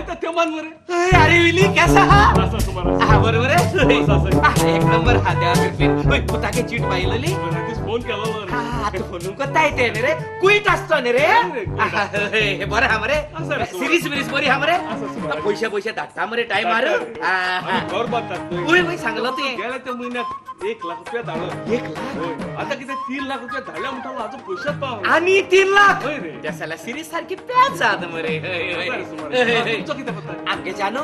जायता ते मान मरे. अरे विली, कैसा हा? आसा, सुमार आसा. हा, बरोबर आहे. आसा, आसा. हा, एक नंबर हा, देवा कृपेन. होय, पुताके चीट पाहिलेली. रातीच फोन केलो रे. हा, तू फोन करता येते न्ही रे, कुईट असतो न्ही रे. रे, कुईट. हा, हे बरं हा मरे. आसा रे, सुमार. सिरीज बिरीज बरी हा मरे. आसा, सुमार. पैसे पैसे धाडटा मरे टायमार. आमी घर बांदतात न्हय. वय वय, सांगलो तुवें. गेल्या त्या म्हयन्याक 1 लाख रुपया धाडलो. 1 लाख? होय. आता कितें 3 लाख रुपया धाडल्या म्हणटा, हाजो पयशेच पावना. आणि 3 लाख? हय रे. त्या साला सिरीज सारखी प्याज जात मरे. हय, हय. आसा रे, सुमार. हय, हय. तुमचो कितें करता? आमगे जानू,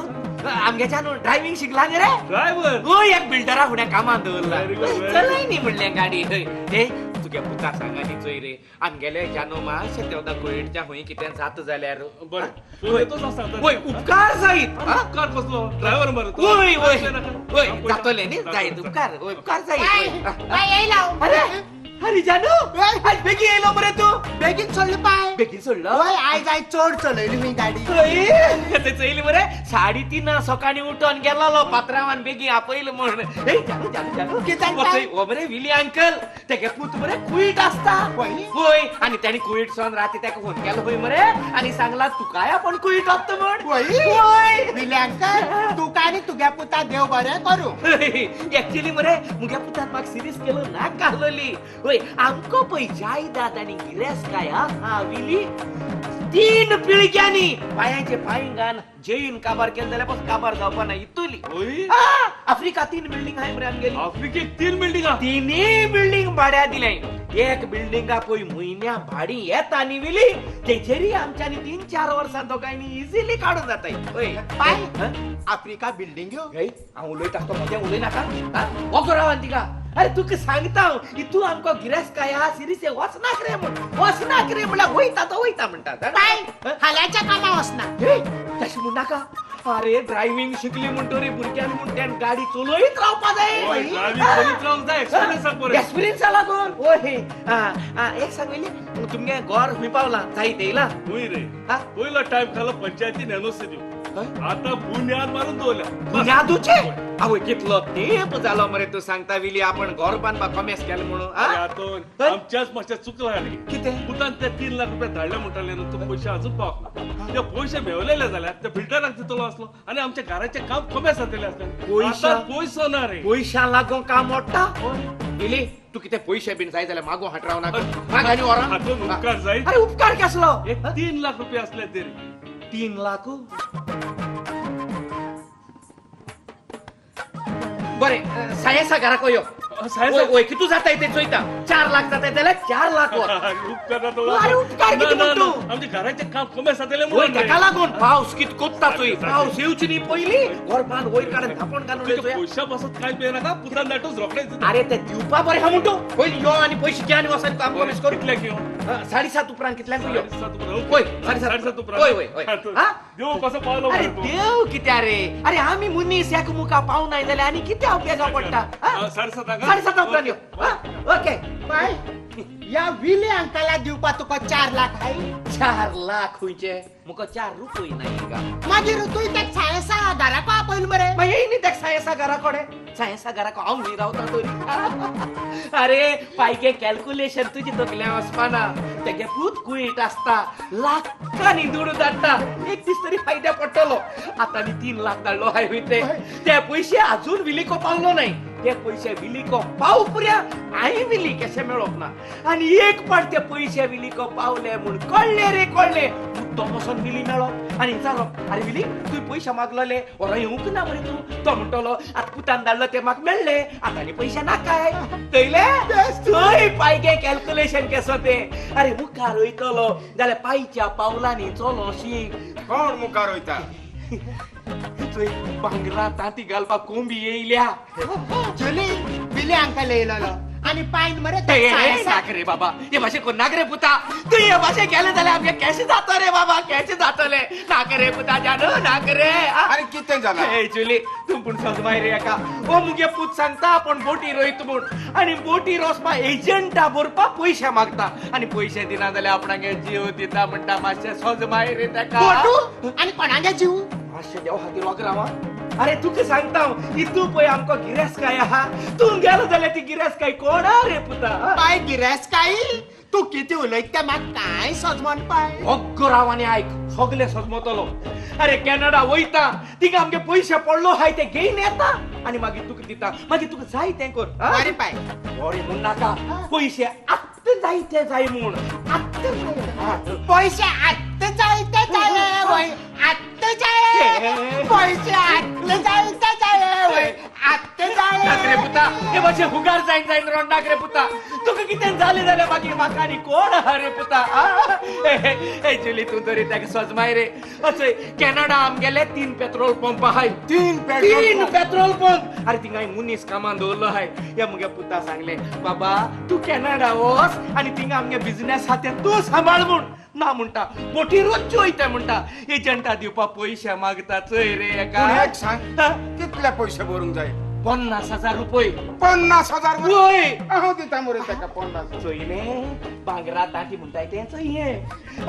आमगे जानू ड्रायव्हिंग शिकला न्ही रे. ड्रायव्हर? हय, एक बिल्डरा फुडें कामां दवरला. Very good, very good. चलय न्ही म्हणलें गाडी. हय, हे तुगे पुता सांगा न्ही, चोय रे, आमगेले जानू मातशें तेवदा कोयटच्या खंय कितें जाता जाल्यार. बरें, फोन येतोच आसा. वय, उपकार जायत हा? उपकार कसलो, ड्रायव्हर मरे तो. वय वय. नाका. वय, हा, जातोले न्ही. जातोले, जायत उपकार, वय, उपकार जायत. पाय वय. हा. पाय येयला हांव. अरे अरे जानू, आज बेगीन येयलो मरे तूं. बेगीन सोडलो पाय. बेगीन सोडलो? वय, आयज आयज चड चलयली मी गाडी. हय, ते चोयली मरे, 3:30 सकाळी उठोन गेलोलो पात्रावान बेगीन आपयलो म्हण. हे जानू, जानू, जानू. कितें हो जाणता? चोय, हो मरे विली अंकल, तेगे पूत मरे कुईट आसता. वय? वय, आणि त्याने कुईट सोन राती ताका फोन केलो पळय मरे आणि सांगला तुकाय आपण कुईट आसता म्हण. वय? वय. विले अंकल, तुका आनी तुग्या पुता देव बरें करूं. एक्चुअली मरे मुगे पुतान म्हाका सिरीस केलो नाक घालोली. वय, आमकां पळय जायदाद आनी गिरेस्तकाय आहा विली, 3 पिळग्यांनी पायांचे पांयगान जैन काबार केले जाल्यार बस काबार जावपा ना इतुली. वय? आ, आफ्रिका 3 बिल्डिंग आहाय मरे आमगेली. आफ्रिकेक 3 बिल्डिंग? तिनूय बिल्डिंग भाड्या दिले. एक बिल्डिंगा पळय म्हयन्या भाडी येता न्ही विली, तेजेरय आमच्यांनी 3-4 वर्सां दोगांयनी इजिली काडून जाताय. हय. पाय. हं? Africa building? हे, हांव उलयता तो मदें उलय नाका. वगो राव आनी तिका. अरे तुका सांगता हांव, इतू आमकां गिरेस्तकाय आहा सिरीसे वचनाक रे म्हूण, वचनाक रे म्हणल्यार वयता तो वयता म्हणटा. पाय. हं? फाल्यांच्या कामां वचना. हे, तशें म्हण नाका. अरे ड्रायव्हिंग शिकली म्हणटरी भुरग्यान म्हूण त्यान गाडी चलयत रावपा जाय. वय, ड्रायव्हिंग करीत रावंक जाय, एक्सपिरियन्साक बरें. एक्सपिरियन्सा लागून. वय, एक सांग वयली, तुमगे गोर खंय पावला, जायत येयला? वय रे. हा? पयलो टायम खालो पंचायतीन एनओसी दिवन, आता बुन्याद मारून दवरल्या. बुन्यादूचे? आवय, कितलो तेंप जालो मरे तूं सांगता विली, आपण घर बांदपाक कॉमेस केलें म्हणून. अरे आतोन, हय? आमच्याच मातशें चुकला रे. कितें? पुतान ते 3 लाख रुपया धाडले म्हणटाले न्हू, तो पयशे अजून पावना. ते पयशे मेवलेले जाल्यार ते बिल्डराक दितलो आसलो आनी आमच्या घराचें काम कमी जातलें आसलें. पयशे? आतां पयसो ना रे. पयशा लागून काम मोडटा विली तूं. कितें पयशे बीन जाय जाल्यार मागो हाट राव नाका, माग आनी व्हरा. हातून उपकार जायत. अरे उपकार कसलो? एक 3 लाख रुपया असले तरी. 3 लाख? बरें, सायेसा घराक यो. सायेसा? वय वय, कितू जाता ते चोयता. 4 लाख जाता जाल्यार 4 लाख वर. उपकार जातो. अरे उपकार कितें ना, ना, म्हणटा तूं? ना, आमच्या घराचें काम कमी जातलें वय, म्हणून रे. तेका लागून पावस कित कोत्ता चोय. सारकें. पावस येवची न्ही पयलीं घर बांद वयर काडून धांपोण घालून तुज्या चोया. पयशा पासत कांय पियेनाका, पुतान धाडटूच रोखडेच दिता. अरे ते दिवपा बरें हा म्हणतो. पयलीं यो आनी पयशे घे आनी वच आनी काम कमीच कर. कितल्याक यो? 7:30 उपरांत कितल्यांक यो. 7:30 उपरांत. वय, 7:30. 7:30 उपरांत. वय वय वय. हा, तूं. हा? देव कसो पावलो अरे मरे तूं. देव कित्या रे? अरे आमी मनीस एकमुखा पावनाय जाल्यार आनी कितें उपयोगा पडटा? हा, 7:30? 7:30 उपरांत यो. हा? ओके. पाय, या विले अंकला दिवपा तुका 4 लाख हाय? 4 लाख खंयचे? मुका 4 रुपय नाही गा. मागीर तूं तेक सायेसा घराक आपयल मरे. मागीर येयनी तेक सायेसा घरा कडेन. सायेसा घराक हांव खंय रावता तरी? अरे पायगे, कॅल्क्युलेशन तुजी तकल्या वचपाना. तेगे पूत कुईट आसता, लाखांनी दुडू धाडटा, एक दीस तरी फायद्या पडटलो. आतां आनी 3 लाख धाडलो हाय खंय ते. ते पयशे अजून विलीको पावलो नाही. ते पयशे विलीको पाव पुऱ्या हांवें विली केशें मेळोंक ना. आनी एक पाट ते पयशे विलीको पावले म्हूण कळ्ळे रे कळ्ळे, मुद्दम वचोन विली मेळो आनी विचारप, अरे विली, तुवें पयशे मागलेले व्हरो येवंक ना मरे तूं. तो म्हणटलो, आतां पुतान धाडलो ते म्हाका मेळ्ळे, आतां आनी पयशे नाकाय. थंयले थंय पायगे कॅल्क्युलेशन केसो ते. अरे मुखार वयतलो जाल्यार पायच्या पावलांनी चलो शीक. कोण मुखार वयता? चोय, भांगरा तांती घालपाक कोंबी येयल्या. जुली, विले अंकल येयलेलो आनी पायन मरे ए, तेक ए, सायेसा. नाक रे बाबा, हे भाशे कोण नाक रे पुता. तू हे भाशे केले जाल्यार आमगे कॅश जातो रे बाबा, कॅश जातले. नाक रे पुता, जानू, नाक रे. अरे कितें जाला? ए जुली, तूं पूण सजमाय रे एका. ओ मुगे पूत सांगता आपण बोटी रोयत म्हूण आनी बोटी रोसपा एजंटा भरपा पयशे मागता आनी पयशे दिना जाल्यार आपणागे जीव दिता म्हणटा. मातशें सजमाय रे तेका. बोटू आनी कोणागे जीव? मातशें देव खातीर वागराव. अरे तुका सांगता हांव, इतू पळय आमकां गिरेस्तकाय आहा. तूं गेलो जाल्यार ती गिरेस्तकाय कोणा रे पुता? पाय, गिरेस्तकाय तूं कितें उलयता तें म्हाका कांय सजमन पाय. ओग्गो राव आनी आयक, सगळे सजमतलो. अरे कॅनडा वयता, थिंगा आमगे पयशे पडलो हाय ते घेवन येता आनी मागीर तुका दिता. मागीर तुका जाय तें कर, आ? बरें पाय. बरें म्हूण नाका, पयशे आत्तां जाय ते जाय म्हूण, आत्तां जाय. पयशे आत्तां जाय ते जाय वय, आत्तां जाय. पयशे आत्तां जाय ते जाय वय, आत्तां नाक रे जाय. पुता, हे मातशें हुगार जायन जायन रोडनाक रे पुता. तुका कितें जालें जाल्यार मागीर म्हाका आनी कोण आहा रे पुता? आ? ए जुली, तूं तरी ताका सजमाय रे. अचय कॅनडा आमगेले 3 पेट्रोल पंप आहाय. 3 पेट्रोल 3 पंप. Petrol pump. अरे थिंगा मनीस कामान दवरलो आहाय. ह्या मुगे पुता सांगलें, बाबा तूं कॅनडा वच आनी थिंगा आमगे बिजनेस आहा तें तूं सांबाळ म्हूण. ना म्हणटा, बोटीरूच वयता म्हणटा. एजंटा दिवपा पयशे मागता चोय रे एका. पूण एक सांग, कितले पयशे भरूंक जाय? 50,000 रुपये. 50,000? वय. हांव दिता मरे ताका 50. चोयले भांगरा ताटी म्हणटाय तें चोय.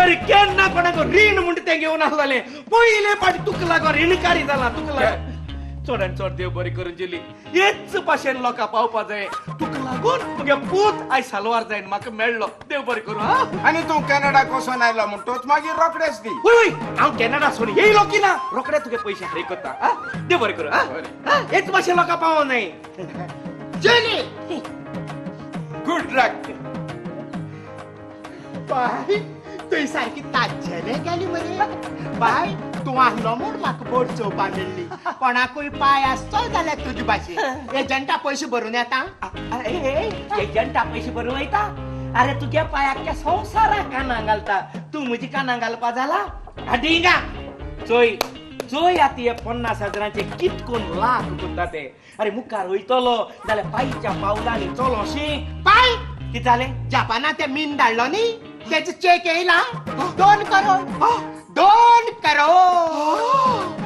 अरे केन्ना कोणाक रीण म्हणटा तें घेवन आसलें, पयले फाटी तुका लागून रिणकारी जाला तुका लागून. चड आनी चड देव बरें करून दिली, हेच भाशेन लोकां पावपा जाय. तुका लागून तुगे पूत आयज सालवार जायन म्हाका मेळ्ळो. देव बरें करूं. हा. आनी तूं कॅनडा वचोन आयलो म्हणटोच मागीर रोखडेच दी. वय वय, हांव कॅनडा सोडून येयलो की ना रोखडे तुगे पयशे फारीक करता. हा, देव बरें करूं. हा. बरें. हेच भाशेन लोकां पावो न्हय. जुली. Good luck. बाय, तुवें सारकी ताज्जेले गेली मरे. बाय, तूं आहलो म्हूण म्हाका बोट चोवपा मेळ्ळी. कोणाकूय पाय आसचो जाल्यार तुजे भाशेन एजंटा पयशे भरून येता. एजंटा पयशे भरून वयता? अरे तुगे पाय आख्ख्या संवसाराक कानां घालता, तूं म्हजी कानां घालपा जाला हाडिंगा. चोय चोय, आतां हे 50,000 कितकोन लाख करता ते. अरे मुखार वयतलो जाल्यार पायच्या पावलांनी चलो शी. पाय, कितें जालें? जपाना ते मीन धाडलो न्ही, तेजो चेक येयला 2 करोड. 2 करोड.